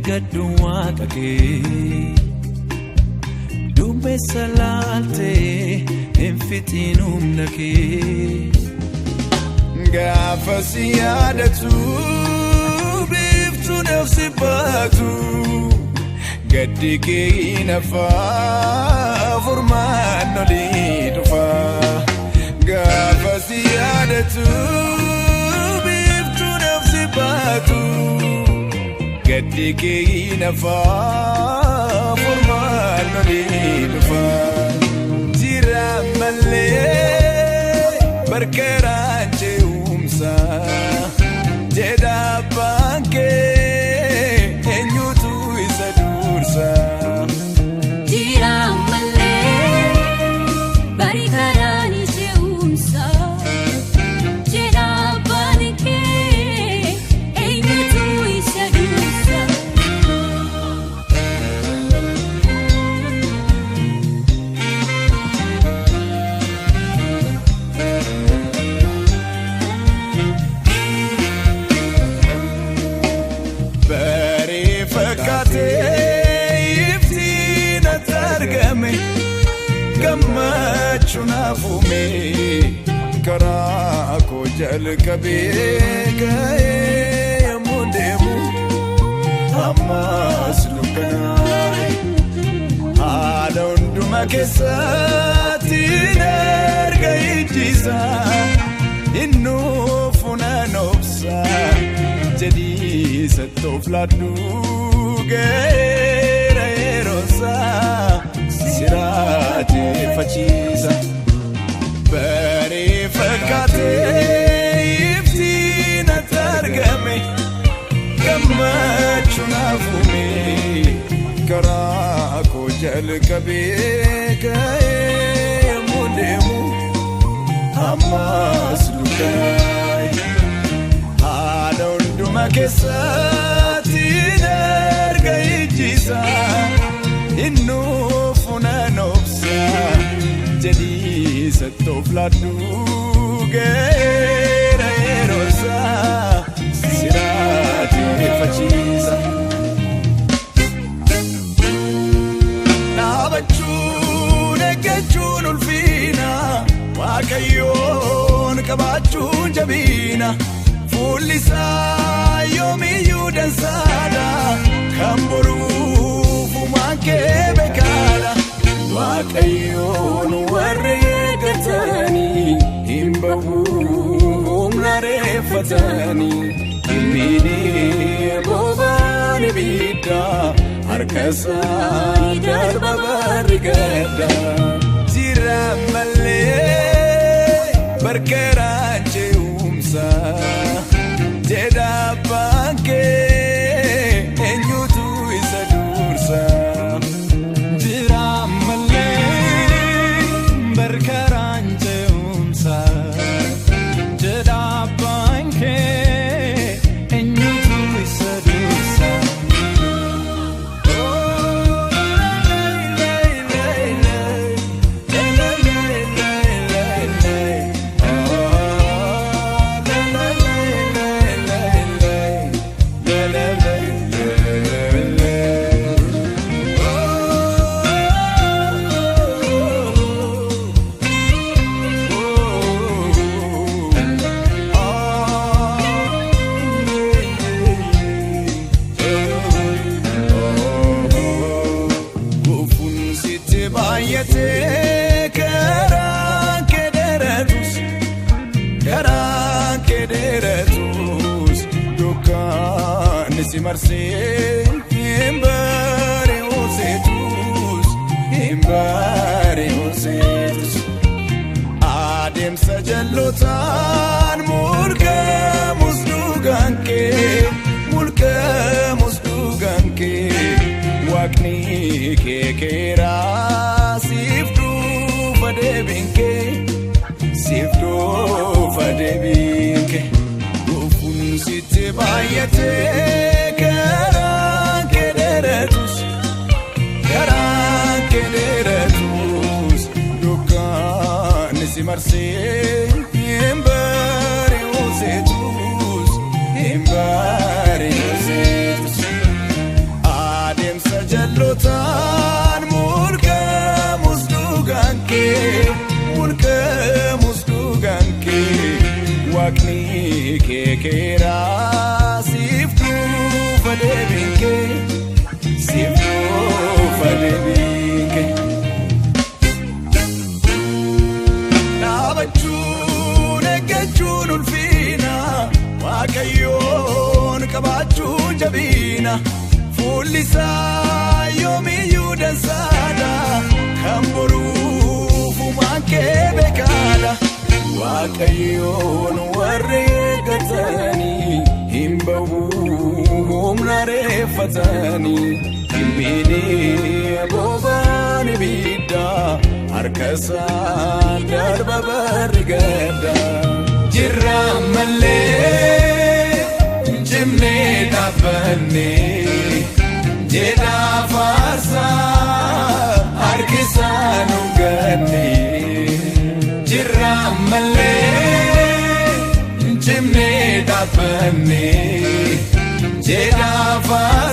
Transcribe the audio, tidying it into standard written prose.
Eeggadhu waaqa kee. Duumessa laaltee hin fixiin humna kee. Gaafa si yaadatu biiftuun si baatu gaddi kee hin hafaa furmaan olii dhufa. Gaafa si yaadatu biiftuun si baatu gaddi kee hin hafaa furmaan olii dhufa. Jira malee barkeeraan ce'umsa jedha abbaan kee eenyutu isa dursa. Jira malee bari karaan ce'umsa jedha abbaan kee eenyutu isa dursa. Baree fakkaatee iftiin ati argame gammachuun hafuume karaa koo jalqabee ga'ee yommuu deemu ammas dukkanaa'e haala hundumaa keessatti erga ijjiisa innuufu nan obsa jedhiisa toofladhu ga'eera yeroosaa siraateeffachiisa. Baree fakkaatee iftiin ati argame gammachuun hafuume karaa koo jalqabee ga'ee yommuu deemu ammas dukkanaa'e. Haala hundumaa keessatti erga ijjiisa innuufu nan obsa jedhiisa toofladhu ga'eera yeroosaa siraateeffachiisa. Dhaabachuun eeggachuun ulfiina Waaqayyoon qabaachuun jabiina fuulli isaa yoomiyyuu dansaadha kan boruuf uumaan kee beekaadha. Waaqayyoon warri eeggatanii hin bahu humna reeffatanii hin bobaan ibiddaa harka isaa darba barri gadda. Jira malee barkeeraan ce'umsa jedha abbaan kee eenyutu isa dursa. Jira malee barkeeraan ce'umsa jedha abbaan kee eenyutu isa dursa. Gufuun sitti baay'atee karaan kee dheeratus karaan kee dheeratus dukkaanni si marsee hin bari'u seetus hin bari'u seetus. Adeemsa jallotaan mulqamus dhugaan kee mulqamus dhugaan kee waaqni kee keeraa siif dhufa deebiin kee siif dhufa deebiin kee gufuun sitti baay'atee karaan kee dheeratus. Karaan kee dheeratus dukkaanni si marsee hin bari'u seetus hin bari'u seetus. Beekeera siif dhufa deebiin kee, siif dhufa deebiin kee. Dhaabachuun eeggachuun ulfiina, Waaqayyoon qabaachuun jabiina. Fuulli isaa yoomiyyuu dansaadha, kan boruuf uumaan kee beekaadha. Waaqayyoon warri eeggatanii hin bahu humna reeffatanii. Dhimmiin bobaan ibiddaa harka isaan darba barri gadda. Jirra malee cimnee dhaabbannee jedhaa faarsaa harkisaa nu ganne. Jirra malee cimnee dhaabbannee jedhaa faarsaa.